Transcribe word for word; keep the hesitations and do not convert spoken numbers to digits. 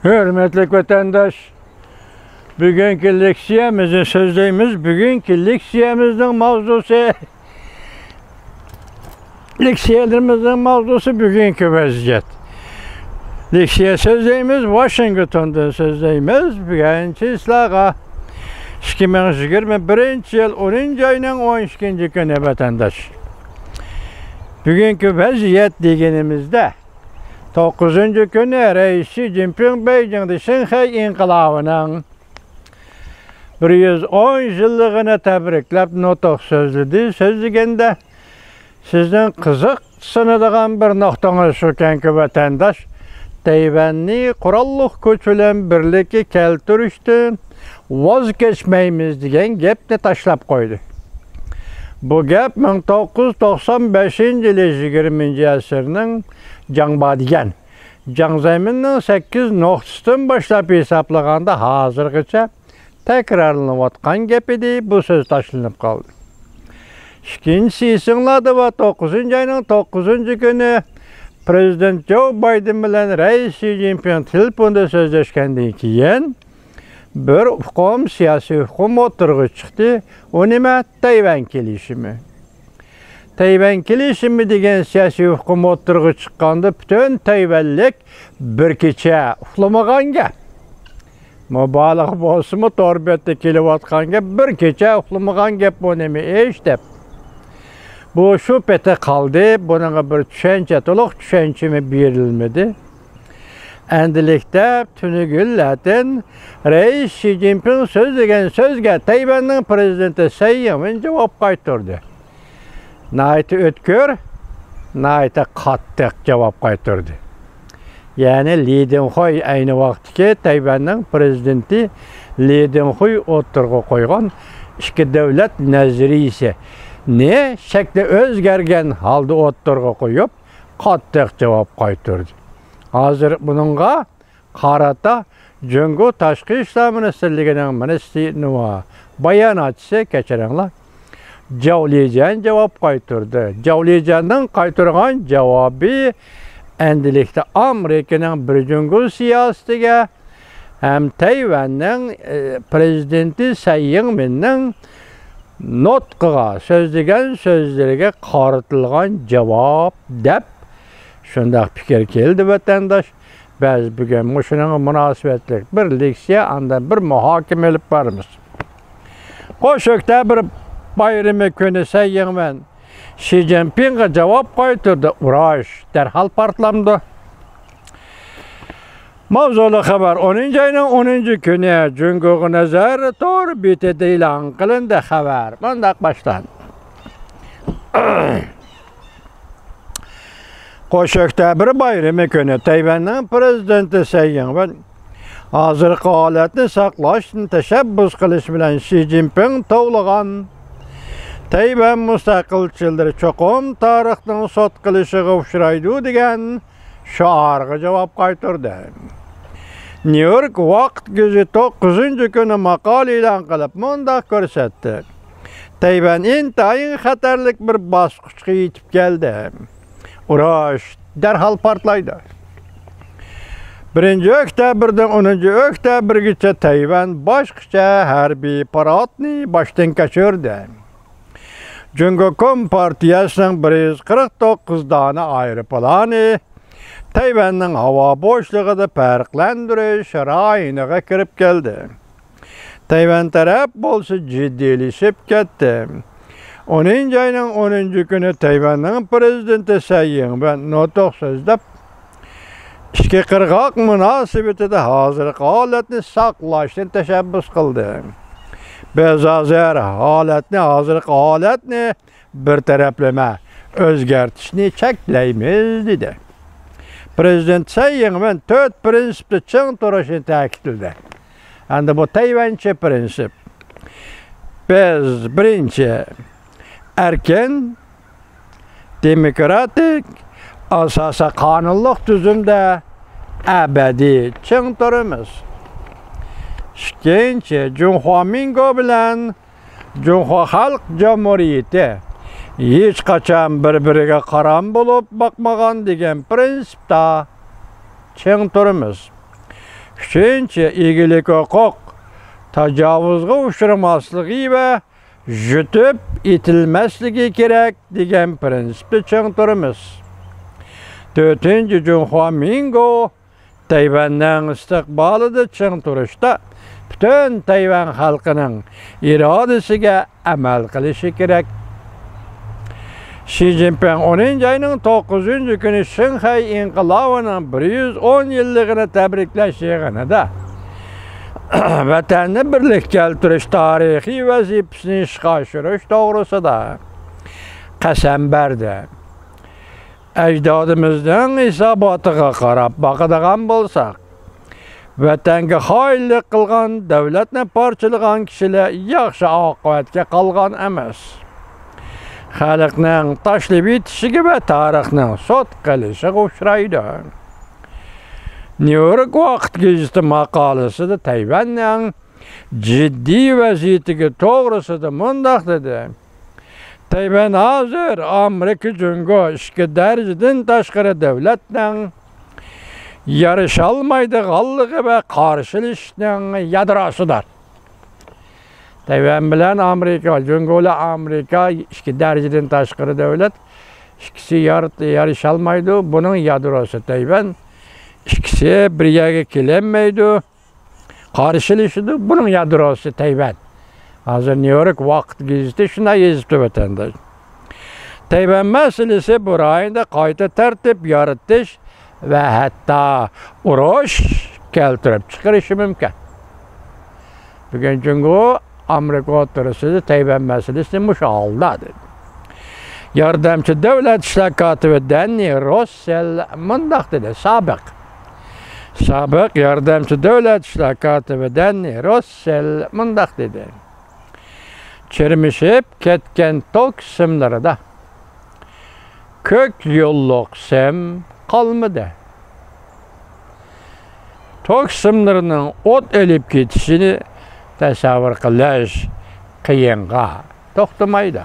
ھۆرمەتلىك ۋەتەنداش، بۈگۈنكى لېكسىيەمىزنى سۆزلەيمىز. بۈگۈنكى لېكسىيەمىزنىڭ ماۋزۇسى، لېكسىيەلىرىمىزنىڭ ماۋزۇسى بۈگۈنكى ۋەزىيەت. لېكسىيە سۆزلەيمىز، ۋاشىنگتوندىن سۆزلەيمىز. بۈگۈن چىسلاغا ئىككى مىڭ يىگىرمە بىرىنچى يىل ئونىنچى ئاينىڭ ئون ئىككىنچى كۈنى، ۋەتەنداش. بۈگۈنكى ۋەزىيەت دېگىنىمىزدە، توققۇزىنچى كۈنى رەئىس شى جىنپىڭ بېيجىڭدا شىنخەي ئىنقىلابىنىڭ بىر يۈز ئون يىللىقىنى تەبرىكلەپ نۇتۇق سۆزلىدى. سۆزلىگەندە، سىزنىڭ قىزىقسىنىدىغان بىر نۇقتىڭىز شۇكەنكى، ۋەتەنداش، تەيۋەننى قوراللىق كۈچ بىلەن بىرلىككە كەلتۈرۈشتىن ۋاز كەچمەيمىز دېگەن گەپنى تاشلاپ قويدى. بۇ گەپ مىڭ توققۇز يۈز توقسان بەشىنچى يىلى يىگىرمىنچى ئەسىرنىڭ جاڭبا دېگەن جاڭ زېمىننىڭ سەككىز نۇقتىسىدىن باشلاپ ھېسابلىغاندا ھازىرغىچە تەكرارلىنىۋاتقان گەپ ئىدى، بۇ سۆز تاشلىنىپ قالدى. ئىككىنچىسى، ئېسىڭلاردا بار، توققۇزىنچى ئاينىڭ توققۇزىنچى كۈنى پرېزىدېنت جو بايدېن بىلەن رەئىس شى جىنپىڭ تېلېفوندا سۆزلەشكەندىن كېيىن، بىر ئۇقۇم، سىياسىي ئۇقۇم ئوتتۇرىغا چىقتى. ئۇ نېمە؟ تەيۋەن كېلىشىمى. تەيۋەن كېلىشىمى دېگەن سىياسىي ئۇقۇم ئوتتۇرىغا چىققاندا، پۈتۈن تەيۋەنلىك بىر كېچە ئۇخلىمىغان گەپ. مۇبالىغە بولسىمۇ، تور بەتتە كېلىۋاتقان گەپ، بىر كېچە ئۇخلىمىغان گەپ، بۇ نېمە ئىش دەپ. بۇ شۇ پېتى قالدى، بۇنىڭغا بىر چۈشەنچە، تولۇق چۈشەنچىمۇ بېرىلمىدى. ئەندىلىكتە تۈنۈگۈنلەتىن رەئىس شى جىنپىڭ سۆزلىگەن سۆزگە تەيۋەننىڭ پرېزىدېنتى سەي يىڭۋېن جاۋاب قايتۇردى. ناھايىتى ئۆتكۈر، ناھايىتى قاتتىق جاۋاب قايتۇردى. يەنى لى دىنخۇي، ئەينى ۋاقىتتىكى تەيۋەننىڭ پرېزىدېنتى لى دىنخۇي ئوتتۇرىغا قويغان ئىككى دۆلەت نەزەرىيىسىنى شەكلى ئۆزگەرگەن ھالدا ئوتتۇرىغا قويۇپ، قاتتىق جاۋاب قايتۇردى. ھازىر بۇنىڭغا قارىتا جۇڭگو تاشقى ئىشلار مىنىستىرلىكىنىڭ مىنىستىرى نۇۋا باياناتچىسى، كەچۈرۈڭلار، جاۋ لىجيەن جاۋاب قايتۇردى. جاۋ لىجيەننىڭ قايتۇرغان جاۋابى ئەندىلىكتە ئامېرىكىنىڭ بىر جۇڭگو سىياسىتىگە ھەم تەيۋەننىڭ، ئى، پرېزىدېنتى سەي يىڭۋېننىڭ نۇتقىغا، سۆزلىگەن سۆزلىرىگە قارىتىلغان جاۋاب دەپ شۇنداق پىكىر كەلدى، ۋەتەنداش. بىز بۈگۈن مۇشۇنىڭغا مۇناسىۋەتلىك بىر لېكسىيە، ئاندىن بىر مۇھاكىمە ئېلىپ بارىمىز. قوش ئۆكتەبىر بايرىمى كۈنى سەي يىڭۋېن شى جىنپىڭغا جاۋاب قايتۇردى، ئۇراش دەرھال پارتلامدۇ. ماۋزۇلۇق خەۋەر، ئونىنچى ئاينىڭ ئونىنچى كۈنى جۇڭگوغا نەزەر تور بېتىدە ئېلان قىلىندى. خەۋەر مۇنداق باشلاندى. قوش ئۆكتەبىر بايرىمى كۈنى تەيۋەننىڭ پرېزىدېنتى سەي يىڭۋېن ھازىرقى ھالەتنى ساقلاشتىن تەشەببۇس قىلىش بىلەن شى جىنپىڭ توۋلىغان تەيۋەن مۇستەقىلچىلىرى چوقۇم تارىخنىڭ سوت قىلىشىغا ئۇچرايدۇ دېگەن شوئارغا جاۋاب قايتۇردى. نيۇ يورك ۋاقىت كۆزى توققۇزىنچى كۈنى ماقالە ئېلان قىلىپ مۇنداق كۆرسەتتى: تەيۋەن ئىنتايىن خەتەرلىك بىر باسقۇچقا يېتىپ كەلدى. ئۇرۇش دەرھال پارتلايدۇ. بىرىنچى ئۆكتەبىردىن ئونىنچى ئۆكتەبىرگىچە تەيۋەن باشقىچە ھەربىي پاراتنى باشتىن كەچۈردى. جۇڭگو كومپارتىيەسىنىڭ بىر يۈز قىرىق توققۇز دانە ئايروپىلانى تەيۋەننىڭ ھاۋا بوشلۇقىدا پەرقلەندۈرۈش رايونىغا كىرىپ كەلدى. تەيۋەن تەرەپ بولسا جىددىيلىشىپ كەتتى. ئونىنچى ئاينىڭ ئونىنچى كۈنى تەيۋەننىڭ پرېزىدېنتى سەي يىڭۋېن نۇتۇق سۆزلەپ، ئىككى قىرغاق مۇناسىۋىتىدە ھازىرقى ھالەتنى ساقلاشنى تەشەببۇس قىلدى. بىز ھازىر ھالەتنى، ھازىرقى ھالەتنى بىر تەرەپلىمە ئۆزگەرتىشنى چەكلەيمىز، دېدى. پرېزىدېنت سەي يىڭۋېن تۆت پىرىنسىپتا چىڭ تۇرۇشنى تەكىتلىدى. ئەمدى بۇ تەيۋەنچە پىرىنسىپ. بىز بىرىنچى، ئەركىن، دېموكراتىك، ئاساسەن قانۇنلۇق تۈزۈمدە ئەبەدىي چىڭ تۇرىمىز. ئىككىنچى، جۇڭخۇا مىنگو بىلەن جۇڭخۇا خەلق جۇمھۇرىيىتى ھېچقاچان بىر-بىرىگە قارام بولۇپ باقمىغان دېگەن پىرىنسىپتا چىڭ تۇرىمىز. ئۈچىنچى، ئىگىلىك ھوقۇق تاجاۋۇزغا ئۇچرىماسلىقى ۋە يۇتۇپ ئېتىلمەسلىكى كېرەك دېگەن پىرىنسىپتا چىڭ تۇرىمىز. تۆتىنچى، جۇڭخۇا مىنگو تەيۋەننىڭ ئىستىقبالىدا چىڭ تۇرۇشتا پۈتۈن تەيۋەن خەلقىنىڭ ئىرادىسىگە ئەمەل قىلىشى كېرەك. شى جىنپىڭ ئونىنچى ئاينىڭ توققۇزىنچى كۈنى شىنخەي ئىنقىلابىنىڭ بىر يۈز ئون يىللىقىنى تەبرىكلەش يىغىنىدا ۋەتەننى بىرلىككە كەلتۈرۈش تارىخىي ۋەزىپىسىنى ئىشقا ئاشۇرۇش توغرىسىدا قەسەم بەردى. ئەجدادىمىزنىڭ ھېساباتىغا قاراپ باقىدىغان بولساق، ۋەتەنگە خائىنلىق قىلغان، دۆلەتنى پارچىلىغان كىشىلەر ياخشى ئاقىۋەتكە قالغان ئەمەس. خەلقنىڭ تاشلىۋېتىشىگە ۋە تارىخنىڭ سوت قىلىشىغا ئۇچرايدۇ. نيۇ يورك ۋاقىت گېزىتى ماقالىسىدا تەيۋەننىڭ جىددىي ۋەزىيىتىگە توغرىسىدا مۇنداق دېدى: تەيۋەن ھازىر ئامېرىكا، جۇڭگو ئىككى دەرىجىدىن تاشقىرى دۆلەتنىڭ يارىشالمايدىغانلىقى ۋە قارشىلىشىشنىڭ يادروسىدۇر. تەيۋەن بىلەن ئامېرىكا، جۇڭگو بىلەن ئامېرىكا ئىككى دەرىجىدىن تاشقىرى دۆلەت، ئىككىسى يار-، يارىشالمايدۇ. بۇنىڭ يادروسى تەيۋەن. ئىككىسى بىر يەرگە كېلەلمەيدۇ. قارشىلىشىدۇ. بۇنىڭ يادروسى تەيۋەن. ھازىر نيۇ يورك ۋاقىت گېزىتى شۇنداق يېزىپتۇ، ۋەتەنداش. تەيۋەن مەسىلىسى بۇ رايوندا قايتا تەرتىپ يارىتىش ۋە ھەتتا ئۇرۇش كەلتۈرۈپ چىقىرىشى مۇمكىن. بۈگۈن جۇڭگو ئامېرىكا ئوتتۇرىسىدا تەيۋەن مەسىلىسىنى مۇشۇ ھالدا دېدى. ياردەمچى دۆلەت ئىشلار كاتىپى دەننى روسسېل مۇنداق دېدى، سابىق، سابىق ياردەمچى دۆلەت ئىشلار كاتىپى دەننى روسسېل مۇنداق دېدى: چىرمىشىپ كەتكەن توك سىملىرىدا كۆك يوللۇق سىم قالمىدى. توك سىملىرىنىڭ ئوت ئېلىپ كېتىشىنى تەسەۋۋۇر قىلىش قىيىنغا توختىمايدۇ.